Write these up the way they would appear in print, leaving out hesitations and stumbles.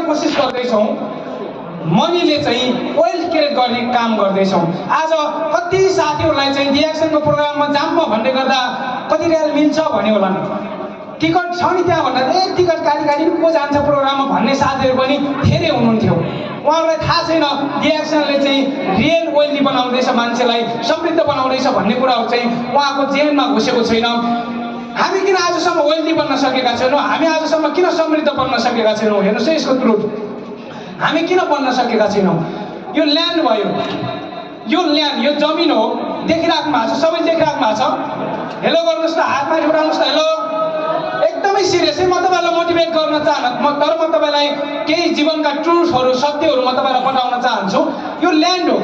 कोसिस गर्दैछौँ मनीले चाहिँ वेल्थ क्रिएट गर्ने काम गर्दैछौँ। आज कति साथीहरूलाई चाहिँ डिएक्सनको प्रोग्राममा जाम्म भन्ने गर्दा कति रियाल मिल्छ भन्यो होला नि, टिकट छ नि त्यहाँ भन्दा टिकट काटी को जान्छ प्रोग्राममा भन्ने साथीहरू पनि धेरै हुनुहुन्थ्यो। उहाँहरूलाई थाहा छैन डिएक्सनले चाहिँ रियल वेल्दी बनाउँदैछ, मान्छेलाई समृद्ध बनाउँदैछ भन्ने कुराहरू चाहिँ उहाँको जेनमा घुसेको छैन। हामी किन आजसम्म वेल्दी बन्न सकेका छैनौँ, हामी आजसम्म किन समृद्ध बन्न सकेका छैनौँ? हेर्नुहोस् यसको त्रुट हामी किन बन्न सकेका छैनौँ? यो ल्यान्ड भयो, यो ल्यान्ड यो जमिन हो, देखिराख्नु भएको छ, सबै देखिराख्नु भएको छ। हेलो गर्नुहोस् न, हातमा उठाउनुहोस् न, हेलो। एकदमै सिरियस है, म तपाईँलाई मोटिभेट गर्न चाहन्न, तर म तपाईँलाई केही जीवनका ट्रुथहरू सत्यहरू म तपाईँलाई बताउन चाहन्छु। यो ल्यान्ड हो,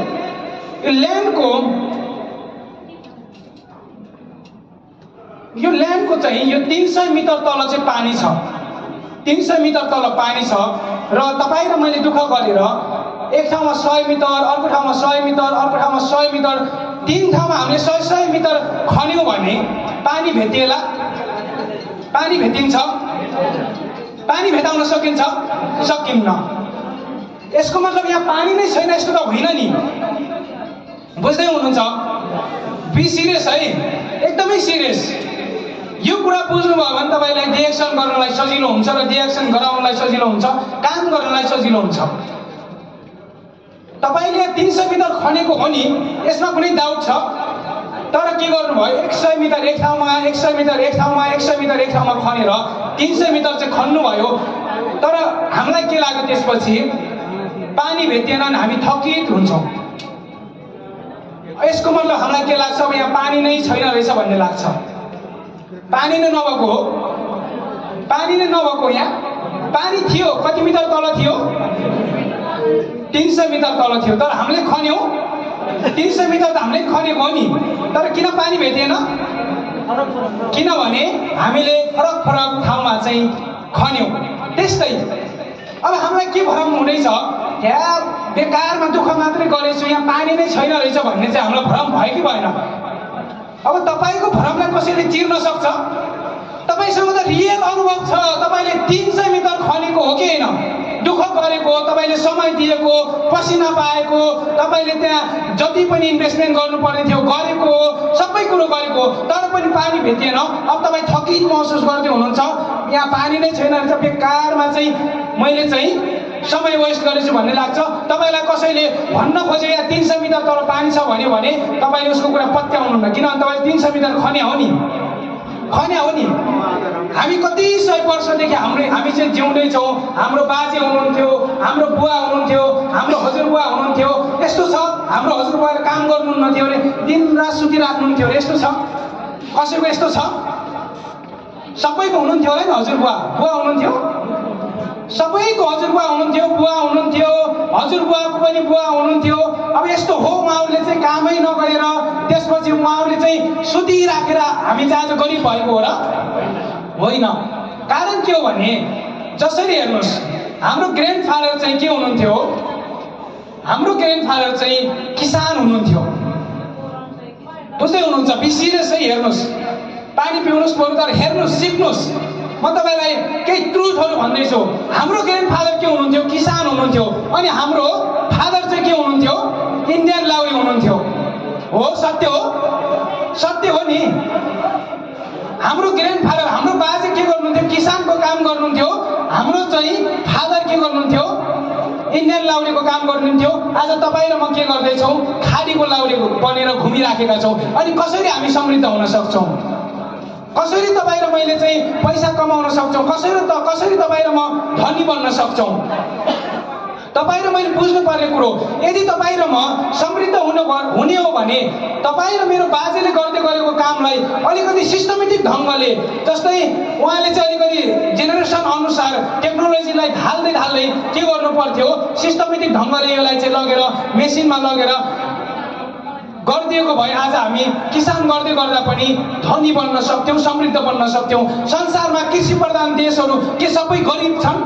यो ल्यान्डको चाहिँ यो 300 मिटर तल चाहिँ पानी छ, 300 मिटर तल पानी छ। र तपाईँ र मैले दुःख गरेर एक ठाउँमा 100 मिटर, अर्को ठाउँमा 100 मिटर, अर्को ठाउँमा 100 मिटर, 3 ठाउँमा हामीले 100 मिटर खन्यौँ भने पानी भेटिएला? पानी भेटिन्छ? पानी भेटाउन सकिन्छ? सकिन्न। यसको मतलब यहाँ पानी नै छैन यस्तो त होइन नि, बुझ्दै हुनुहुन्छ? बी सिरियस है, एकदमै सिरियस। यो कुरा बुझ्नुभयो भने तपाईँलाई डिएक्सन गर्नलाई सजिलो हुन्छ र डिएक्सन गराउनलाई सजिलो हुन्छ, काम गर्नलाई सजिलो हुन्छ। तपाईँले 300 मिटर खनेको हो नि, यसमा कुनै डाउट छ? तर के गर्नुभयो, 100 मिटर एक ठाउँमा, 100 मिटर एक ठाउँमा, 100 मिटर एक ठाउँमा खनेर 300 मिटर चाहिँ खन्नुभयो। तर हामीलाई के लाग्यो त्यसपछि? पानी भेटिएन भने हामी थकित हुन्छौँ। यसको मतलब हामीलाई के लाग्छ? अब यहाँ पानी नै छैन रहेछ भन्ने लाग्छ। पानी नै नभएको हो, पानी नै नभएको। यहाँ पानी थियो, कति मिटर तल थियो? 300 मिटर तल थियो। तर हामीले खन्यौँ 300 मिटर त हामीले खनेको हो नि, तर किन पानी भेटेन? किनभने हामीले फरक फरक ठाउँमा चाहिँ खन्यौँ। त्यस्तै अब हामीलाई के भ्रम हुँदैछ, यहाँ बेकारमा दुःख मात्रै गरेछु, यहाँ पानी नै छैन रहेछ भन्ने चाहिँ हामीलाई भ्रम भयो कि भएन? अब तपाईँको भ्रमलाई कसैले चिर्न सक्छ? तपाईँसँग त रियल अनुभव छ, तपाईँले 300 मिटर खनेको हो कि होइन? दुःख गरेको, तपाईँले समय दिएको, पसिना पाएको, तपाईँले त्यहाँ जति पनि इन्भेस्टमेन्ट गर्नुपर्ने थियो गरेको, सबै कुरो गरेको, तर पनि पानी भेटिएन। अब तपाईँ थकित महसुस गर्दै हुनुहुन्छ, यहाँ पानी नै छैन रहेछ, बेकारमा चाहिँ मैले चाहिँ समय वेस्ट गरेछु भन्ने लाग्छ। तपाईँलाई कसैले भन्न खोजे यहाँ 300 मिटर तल पानी छ भन्यो भने तपाईँले उसको कुरा पत्याउनुहुन्न, किनभने तपाईँले 300 मिटर खन्या हो नि, खन्या हो नि। हामी कति 100 वर्षदेखि हामी चाहिँ जिउँदैछौँ। हाम्रो बाजे हुनुहुन्थ्यो, हाम्रो बुवा हुनुहुन्थ्यो, हाम्रो हजुरबुवा हुनुहुन्थ्यो, यस्तो छ। हाम्रो हजुरबुवाले काम गर्नुहुन्थ्यो अरे, दिनरात सुतिराख्नुहुन्थ्यो अरे, यस्तो छ। कसैको यस्तो छ? सबैको हुनुहुन्थ्यो होला नि हजुरबुवा, बुवा हुनुहुन्थ्यो, सबैको हजुरबुवा हुनुहुन्थ्यो, बुवा हुनुहुन्थ्यो, हजुरबुवाको पनि बुवा हुनुहुन्थ्यो। अब यस्तो हो, उहाँहरूले चाहिँ कामै नगरेर त्यसपछि उहाँहरूले चाहिँ सुतिराखेर हामी चाहिँ आज गरिब भएको हो र? होइन। कारण के हो भने जसरी हेर्नुहोस्, हाम्रो ग्रान्डफादर चाहिँ के हुनुहुन्थ्यो? हाम्रो ग्रान्डफादर चाहिँ किसान हुनुहुन्थ्यो, बुझ्दै हुनुहुन्छ? सिरियसै हेर्नुहोस्, पानी पिउनुहोस् बरु, तर हेर्नुहोस्, सिक्नुहोस्। म तपाईँलाई केही ट्रुथहरू भन्दैछु। हाम्रो ग्रान्डफादर के हुनुहुन्थ्यो? किसान हुनुहुन्थ्यो। अनि हाम्रो फादर चाहिँ के हुनुहुन्थ्यो? इन्डियन लाउरी हुनुहुन्थ्यो। हो, सत्य हो, सत्य हो नि। हाम्रो ग्रान्डफादर, हाम्रो बाजे के गर्नुहुन्थ्यो? किसानको काम गर्नुहुन्थ्यो। हाम्रो चाहिँ फादर के गर्नुहुन्थ्यो? इन्डियन लाउरीको काम गर्नुहुन्थ्यो। आज तपाईँ र म के गर्दैछौँ? खाडीको लाउरी बनेर घुमिराखेका छौँ। अनि कसरी हामी समृद्ध हुन सक्छौँ? कसरी तपाईँ र मैले चाहिँ पैसा कमाउन सक्छौँ? कसरी तपाईँ र म धनी बन्न सक्छौँ? तपाईँ र मैले बुझ्नुपर्ने कुरो, यदि तपाईँ र म समृद्ध हुने हो भने तपाईँ र मेरो बाजेले गर्दै गरेको कामलाई अलिकति सिस्टमेटिक ढङ्गले, जस्तै उहाँले चाहिँ अलिकति जेनेरेसन अनुसार टेक्नोलोजीलाई ढाल्दै के गर्नु पर्थ्यो? सिस्टमेटिक ढङ्गले यसलाई चाहिँ लगेर मेसिनमा लगेर गरिदिएको भए आज हामी किसान गर्दै गर्दा पनि धनी बन्न सक्थ्यौँ, समृद्ध बन्न सक्थ्यौँ। संसारमा कृषि प्रधान देशहरू के सबै गरिब छन्?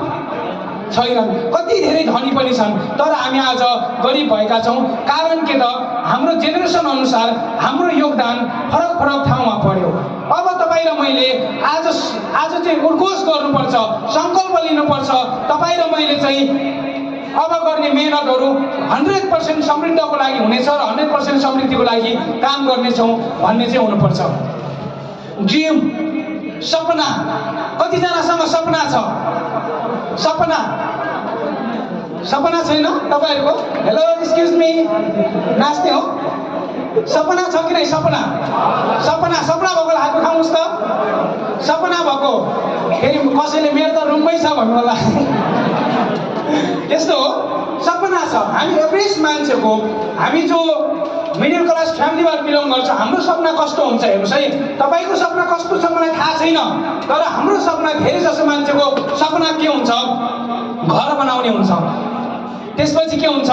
छैनन्। कति धेरै धनी पनि छन्, तर हामी आज गरिब भएका छौँ। कारण के त? हाम्रो जेनेरेसन अनुसार हाम्रो योगदान फरक फरक ठाउँमा पर्यो। अब तपाईँ र मैले आज चाहिँ उद्घोष गर्नुपर्छ, सङ्कल्प लिनुपर्छ। तपाईँ र मैले चाहिँ अब गर्ने मेहनतहरू 100% समृद्धको लागि हुनेछ र 100% समृद्धिको लागि काम गर्नेछौँ भन्ने चाहिँ हुनुपर्छ। ड्रिम, सपना, कतिजनासँग सपना छ? सपना छैन तपाईँहरूको? हेलो, एक्सक्युज मी, नाच्ने हो? सपना छ कि नै? सपना भएको हात उठाउनुहोस् त। सपना भएको फेरि कसैले मेरो त रुममै छ भन्नु होला। यस्तो हो, सपना छ। हामी एभरेज मान्छेको, हामी जो मिडल क्लास फ्यामिलीबाट बिलोङ गर्छ, हाम्रो सपना कस्तो हुन्छ हेर्नुहोस् है। तपाईँको सपना कस्तो छ मलाई थाहा छैन, तर हाम्रो सपना, धेरै जसो मान्छेको सपना के हुन्छ? घर बनाउने हुन्छ। त्यसपछि के हुन्छ?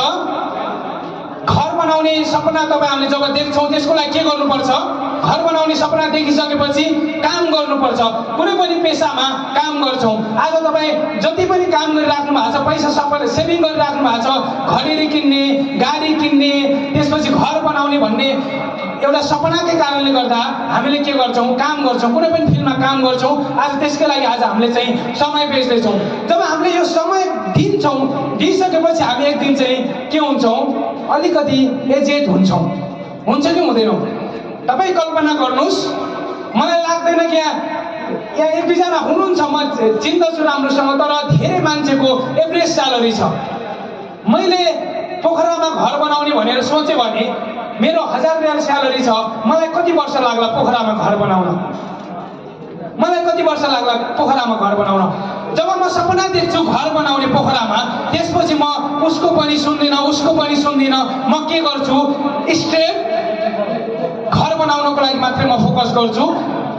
घर बनाउने सपना तपाईँ हामीले जब देख्छौँ त्यसको लागि के गर्नुपर्छ? घर बनाउने सपना देखिसकेपछि काम गर्नुपर्छ। कुनै पनि पेसामा काम गर्छौँ। आज तपाईँ जति पनि काम गरिराख्नु भएको छ, पैसा सबै सेभिङ गरिराख्नु भएको छ, खडेरी किन्ने, गाडी किन्ने, त्यसपछि घर बनाउने भन्ने एउटा सपनाकै कारणले गर्दा हामीले के गर्छौँ? काम गर्छौँ, कुनै पनि फिल्डमा काम गर्छौँ। आज त्यसकै लागि आज हामीले चाहिँ समय बेच्दैछौँ। जब हामीले यो समय दिन्छौँ, दिइसकेपछि हामी एक दिन चाहिँ के हुन्छौँ? अलिकति एजेड हुन्छ कि हुँदैनौँ? तपाईँ कल्पना गर्नुहोस्, मलाई लाग्दैन कि यहाँ एक दुईजना हुनुहुन्छ, म चिन्दछु राम्रोसँग, तर धेरै मान्छेको एभरेज स्यालेरी छ। मैले पोखरामा घर बनाउने भनेर सोचेँ भने मेरो 1000 रुपियाँ स्यालेरी छ, मलाई कति वर्ष लाग्ला पोखरामा घर बनाउन? जब म सपना देख्छु घर बनाउने पोखरामा, त्यसपछि म उसको पनि सुन्दिनँ। म के गर्छु? स्ट्रेट घर बनाउनको लागि मात्रै म फोकस गर्छु।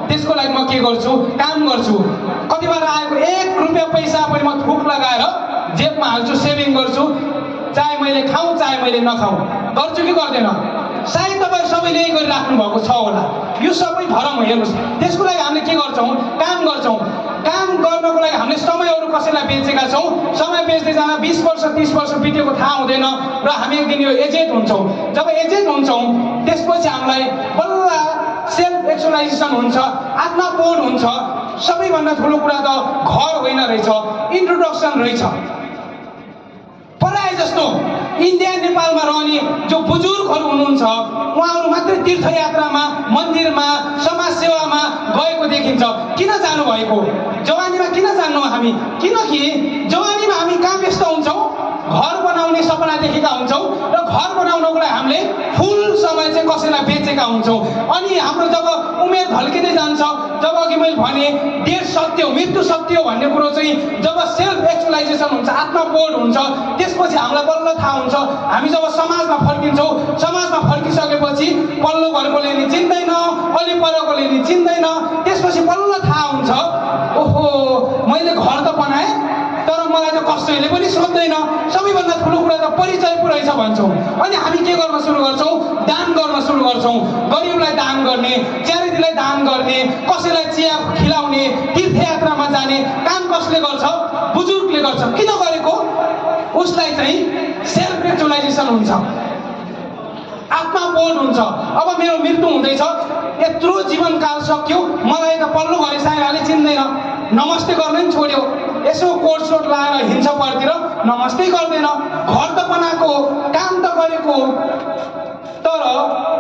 त्यसको लागि म के गर्छु? काम गर्छु। कति बेला आएको 1 रुपियाँ पैसा पनि म थुक लगाएर जेबमा हाल्छु, सेभिङ गर्छु। चाहे मैले खाऊँ चाहे मैले नखाऊँ, गर्छु कि गर्दैन? सायद तपाईँ सबैले यही गरिराख्नु भएको छ होला। यो सबै भरम हो। हेर्नुहोस्, त्यसको लागि हामीले के गर्छौँ? काम गर्छौँ। काम गर्नको लागि हामीले समयहरू कसैलाई बेचेका छौँ। समय बेच्दै जाँदा 20 वर्ष 30 वर्ष बितेको थाहा हुँदैन र हामी एक दिन यो एजेड हुन्छौँ। जब एजेड हुन्छौँ त्यसपछि हामीलाई बल्ल सेल्फ एक्चुअलाइजेसन हुन्छ, आत्मबोध हुन्छ। सबैभन्दा ठुलो कुरा त घर होइन रहेछ, इन्ट्रोडक्सन रहेछ। पराय जस्तो इन्डिया नेपालमा रहने जो बुजुर्गहरू हुनुहुन्छ, उहाँहरू मात्रै तीर्थयात्रामा, मन्दिरमा, समाजसेवामा गएको देखिन्छ। किन जानुभएको? जवानीमा किन जान्नौँ हामी? किनकि जवानीमा हामी कहाँ व्यस्त हुन्छौँ? घर बनाउने सपना देखेका हुन्छौँ र घर बनाउनको लागि हामीले फुल समय चाहिँ कसैलाई बेचेका हुन्छौँ। अनि हाम्रो जब उमेर ढल्किँदै जान्छ, जब अघि मैले भने डेथ सत्य हो, मृत्यु सत्य हो भन्ने कुरो चाहिँ जब सेल्फ एक्चुअलाइजेसन हुन्छ, आत्मबोध हुन्छ, त्यसपछि हामीलाई बल्ल थाहा हुन्छ। हामी जब समाजमा फर्किन्छौँ, समाजमा फर्किसकेपछि पल्लो घरकोले नि चिन्दैन, वरिपरकोले नि चिन्दैन। त्यसपछि बल्ल थाहा हुन्छ, ओहो मैले घर त बनाएँ तर मलाई त कसैले पनि सोध्दैन। सबैभन्दा ठुलो कुरा त परिचय पो रहेछ भन्छौँ। अनि हामी के गर्न सुरु गर्छौँ? दान गर्न सुरु गर्छौँ। गरिबलाई दान गर्ने, च्यारिटीलाई दान गर्ने, कसैलाई चिया खिलाउने, तीर्थयात्रामा जाने काम कसले गर्छ? बुजुर्गले गर्छ। किन गरेको? उसलाई चाहिँ सेल्फ एक्चुअलाइजेसन हुन्छ, आत्मबोध हुन्छ। अब मेरो मृत्यु हुँदैछ, यत्रो जीवनकाल सक्यो, मलाई त पल्लो घरे साइराले चिन्दैन, नमस्ते गर्ने पनि छोड्यो, यसो कोट सोट लाएर हिँड्छ परतिर, नमस्ते गर्दैन। घर त बनाएको, काम त गरेको, तर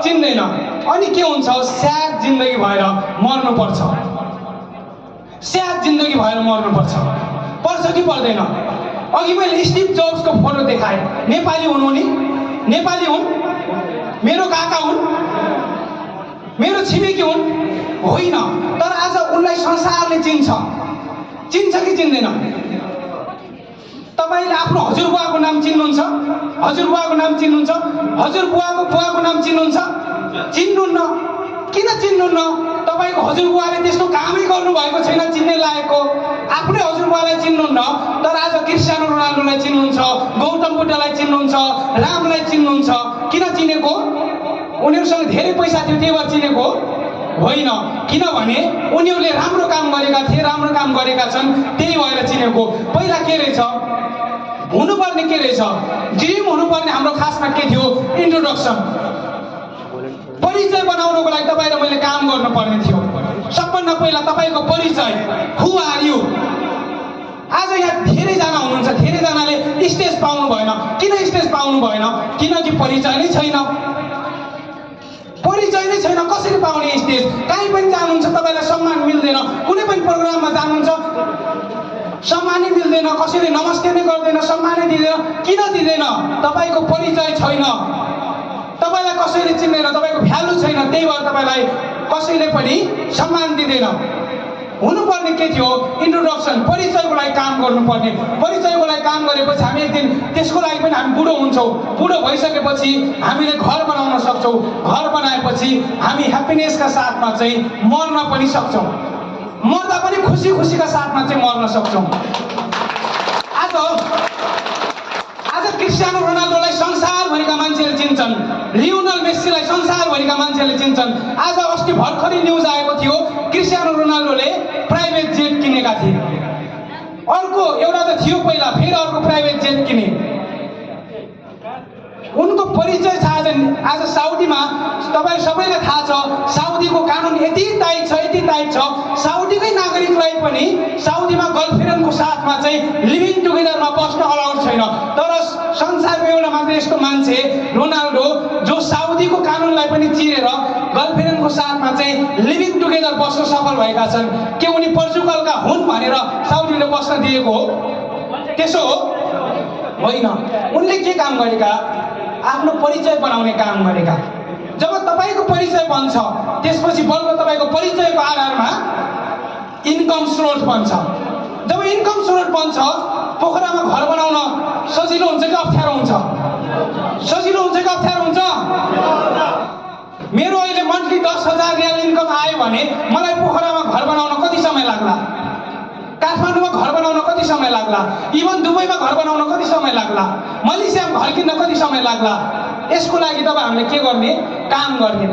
चिन्दैन। अनि के हुन्छ? स्याड जिन्दगी भएर मर्नुपर्छ। स्याड जिन्दगी भएर मर्नुपर्छ। पर्छ कि पर्दैन? अघि मैले स्टिभ जब्सको फोटो देखाएँ। नेपाली हुनु नि? नेपाली हुन्? मेरो काका हुन्? मेरो छिमेकी हुन्? होइन। तर आज उनलाई संसारले चिन्छ कि चिन्दैन? तपाईँले आफ्नो हजुरबुवाको नाम चिन्नुहुन्छ? हजुरबुवाको नाम चिन्नुहुन्छ? हजुरबुवाको बुवाको नाम चिन्नुहुन्छ? चिन्नुहुन्न। किन चिन्नुहुन्न? तपाईँको हजुरबुवाले त्यस्तो कामै गर्नुभएको छैन चिन्ने लायकको। आफ्नै हजुरबुवालाई चिन्नुहुन्न, तर आज क्रिस्टियानो रोनाल्डोलाई चिन्नुहुन्छ, गौतम बुद्धलाई चिन्नुहुन्छ, रामलाई चिन्नुहुन्छ। किन चिनेको? उनीहरूसँग धेरै पैसा थियो त्यही भएर चिनेको होइन। किनभने उनीहरूले राम्रो काम गरेका थिए, राम्रो काम गरेका छन्, त्यही भएर चिनेको। पहिला के रहेछ? हुनुपर्ने के रहेछ? ड्रिम हुनुपर्ने हाम्रो खासमा के थियो? इन्ट्रोडक्सन। परिचय बनाउनको लागि तपाईँ र मैले काम गर्नुपर्ने थियो। सबभन्दा पहिला तपाईँको परिचय, हु आर यु। आज यहाँ धेरैजना हुनुहुन्छ, धेरैजनाले स्टेज पाउनु भएन। किन स्टेज पाउनु भएन? किनकि परिचय नै छैन। परिचय नै छैन, कसरी पाउने स्टेज? कहीँ पनि जानुहुन्छ तपाईँलाई सम्मान मिल्दैन, कुनै पनि प्रोग्राममा जानुहुन्छ सम्मानै मिल्दैन, कसैले नमस्ते नै गर्दैन, सम्मानै दिँदैन। किन दिँदैन? तपाईँको परिचय छैन, तपाईँलाई कसैले चिन्दैन, तपाईँको भ्यालु छैन, त्यही भएर तपाईँलाई कसैले पनि सम्मान दिँदैन। हुनुपर्ने के थियो? इन्ट्रोडक्सन, परिचयको लागि काम गर्नुपर्ने। परिचयको लागि काम गरेपछि हामी एक दिन त्यसको लागि पनि हामी बुढो हुन्छौँ। बुढो भइसकेपछि हामीले घर बनाउन सक्छौँ। घर बनाएपछि हामी ह्याप्पिनेसका साथमा चाहिँ मर्न पनि सक्छौँ। मर्दा पनि खुसी खुसीका साथमा चाहिँ मर्न सक्छौँ। आज क्रिस्टियानो रोनाल्डोलाई संसारभरिका मान्छेले चिन्छन्, लियोनल मेस्सीलाई संसारभरिका मान्छेले चिन्छन्। आज अस्ति भर्खरै न्युज आएको थियो, क्रिस्टियानो रोनाल्डोले प्राइभेट जेट किनेका थिए। अर्को एउटा त थियो पहिला, फेरि अर्को प्राइभेट जेट किने। उनको परिचय छ। आज साउदीमा तपाईँ सबैलाई थाहा छ, साउदीको कानुन यति टाइट छ, साउदीकै नागरिकलाई पनि साउदीमा गर्लफ्रेन्डको साथमा चाहिँ लिभिङ टुगेदरमा बस्न अलाउड छैन। तर संसारको एउटा मात्र यस्तो मान्छे रोनाल्डो जो साउदीको कानुनलाई पनि चिरेर गर्लफ्रेन्डको साथमा चाहिँ लिभिङ टुगेदर बस्न सफल भएका छन्। के उनी पोर्चुगलका हुन् भनेर साउदीले बस्न दिएको हो? त्यसो होइन। उनले के काम गरेका? आफ्नो परिचय बनाउने काम गरेका। जब तपाईँको परिचय बन्छ त्यसपछि बल्ल तपाईँको परिचयको आधारमा इन्कम स्रोत बन्छ। जब इन्कम स्रोत बन्छ, पोखरामा घर बनाउन सजिलो हुन्छ कि अप्ठ्यारो हुन्छ? सजिलो हुन्छ कि अप्ठ्यारो हुन्छ? मेरो अहिले मन्थली 10,000 रियाल इन्कम आयो भने मलाई पोखरामा घर बनाउन कति समय लाग्ला? काठमाडौँमा घर बनाउन कति समय लाग्ला? इभन दुबईमा घर बनाउन कति समय लाग्ला? मलेसियामा घर किन्न कति समय लाग्ला? यसको लागि तपाईँ हामीले के गर्ने? काम गर्ने।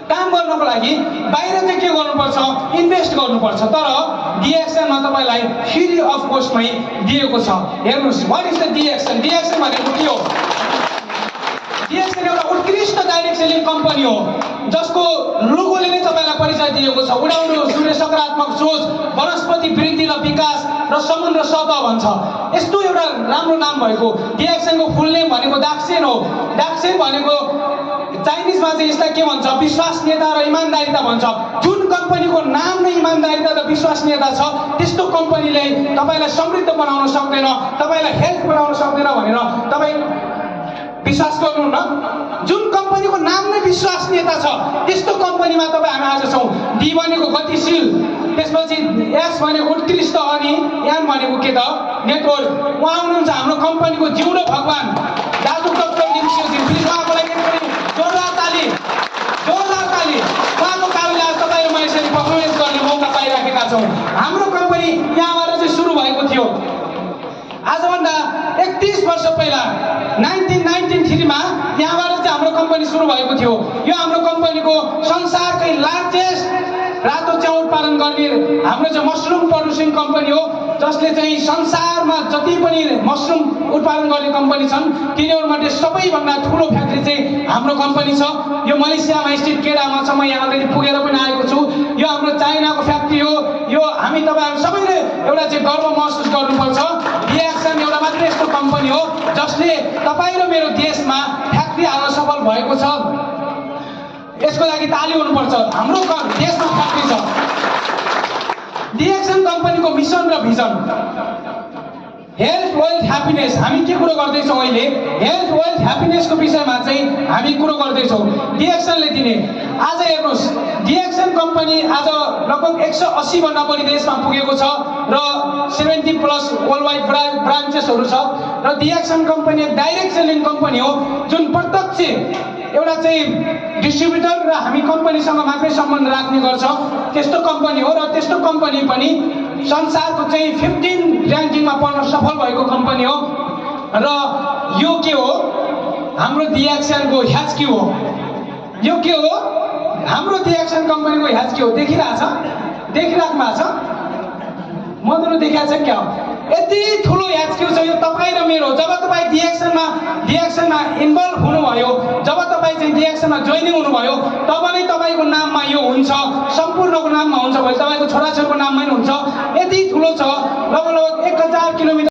काम गर्नको लागि बाहिर चाहिँ के गर्नुपर्छ? इन्भेस्ट गर्नुपर्छ। तर डिएक्सनमा तपाईँलाई फ्री अफ कोस्टमै दिएको छ। हेर्नुहोस्, what is the diction? Diction भनेको के हो? डिएक्सन एउटा उत्कृष्ट डाइरेक्ट सेलिङ कम्पनी हो जसको लोगोले नै तपाईँलाई परिचय दिएको छ। उडाउनु सूर्य सकारात्मक सोच, वनस्पति वृद्धि र विकास र समुद्र सतह भन्छ। यस्तो एउटा राम्रो नाम भएको डिएक्सनको फुल नेम भनेको डाक्सेन हो। डाक्सेन भनेको चाइनिजमा चाहिँ यसलाई के भन्छ? विश्वसनीयता र इमान्दारिता भन्छ। जुन कम्पनीको नाम नै इमान्दारिता र विश्वसनीयता छ त्यस्तो कम्पनीले तपाईँलाई समृद्ध बनाउन सक्दैन, तपाईँलाई हेल्थ बनाउन सक्दैन भनेर तपाईँ विश्वास गर्नुहुन्न? जुन कम्पनीको नाम नै विश्वसनीयता छ त्यस्तो कम्पनीमा तपाईँ हामी आज छौँ। डी भनेको गतिशील, त्यसपछि एस भनेको उत्कृष्ट, अनि एन भनेको के त? नेटवर्क। उहाँ हुनुहुन्छ हाम्रो कम्पनीको जिउरो भगवान दाजु डाक्टर लिम्सियोजी। प्लिज उहाँको लागि जोरदार ताली, जोरदार ताली। उहाँको कारणले आज तपाईँ र मैले यसरी पर्फर्मेन्स गर्ने मौका पाइराखेका छौँ। हाम्रो कम्पनी यहाँबाट चाहिँ सुरु भएको थियो। आजभन्दा 31 वर्ष पहिला 1993 मा यहाँबाट चाहिँ हाम्रो कम्पनी सुरु भएको थियो। यो हाम्रो कम्पनीको संसारकै लार्जेस्ट रातो च्याउ उत्पादन गर्ने हाम्रो चाहिँ मसरुम प्रड्युसिङ कम्पनी हो, जसले चाहिँ संसारमा जति पनि मसरुम उत्पादन गर्ने कम्पनी छन् तिनीहरूमध्ये सबैभन्दा ठुलो फ्याक्ट्री चाहिँ हाम्रो कम्पनी छ। यो मलेसियामा स्थित केडामा छ। म यहाँ अलरेडी पुगेर पनि आएको छु। यो हाम्रो चाइनाको फ्याक्ट्री हो। यो हामी तपाईँहरू सबैले एउटा चाहिँ गर्व महसुस गर्नुपर्छ। डिएक्सन एउटा मात्र यस्तो कम्पनी हो जसले तपाईँ र मेरो देशमा फ्याक्ट्री हाल्न सफल भएको छ। यसको लागि ताली हुनुपर्छ। हाम्रो देशमा फ्याक्ट्री छ। डिएक्सन कम्पनीको मिसन र भिजन हेल्थ, वेल्थ, ह्याप्पिनेस। हामी के कुरो गर्दैछौँ अहिले? हेल्थ, वेल्थ, ह्याप्पिनेसको विषयमा चाहिँ हामी कुरो गर्दैछौँ। डिएक्सनले दिने आज हेर्नुहोस्, डिएक्सन कम्पनी आज लगभग 180 भन्दा बढी देशमा पुगेको छ र 70+ वर्ल्ड वाइड ब्रान्चेसहरू छ। र डिएक्सन कम्पनी एक डाइरेक्ट सेलिङ कम्पनी हो जुन प्रत्यक्ष एउटा चाहिँ डिस्ट्रिब्युटर र हामी कम्पनीसँग मात्रै सम्बन्ध राख्ने गर्छ त्यस्तो कम्पनी हो। र त्यस्तो कम्पनी पनि संसारको चाहिँ 15 र्याङ्किङमा पर्न सफल भएको कम्पनी हो। र यो के हो? हाम्रो डिएक्सनको ह्याचक्यू हो। यो के हो? हाम्रो डिएक्सन कम्पनीको ह्याचक्यू हो। देखिरहेछ? देखिराख्नु भएको छ? मधुरो देखिएको छ क्या? यति ठुलो एचक्यू छ यो तपाईँ र मेरो। जब तपाईँ डिएक्सनमा इन्भल्भ हुनुभयो, जब तपाईँ चाहिँ डिएक्सनमा जोइनिङ हुनुभयो, तब नै तपाईँको नाममा यो हुन्छ, सम्पूर्णको नाममा हुन्छ, भोलि तपाईँको छोराछोरीको नाममा पनि हुन्छ। यति ठुलो छ, लगभग 1000 किलोमिटर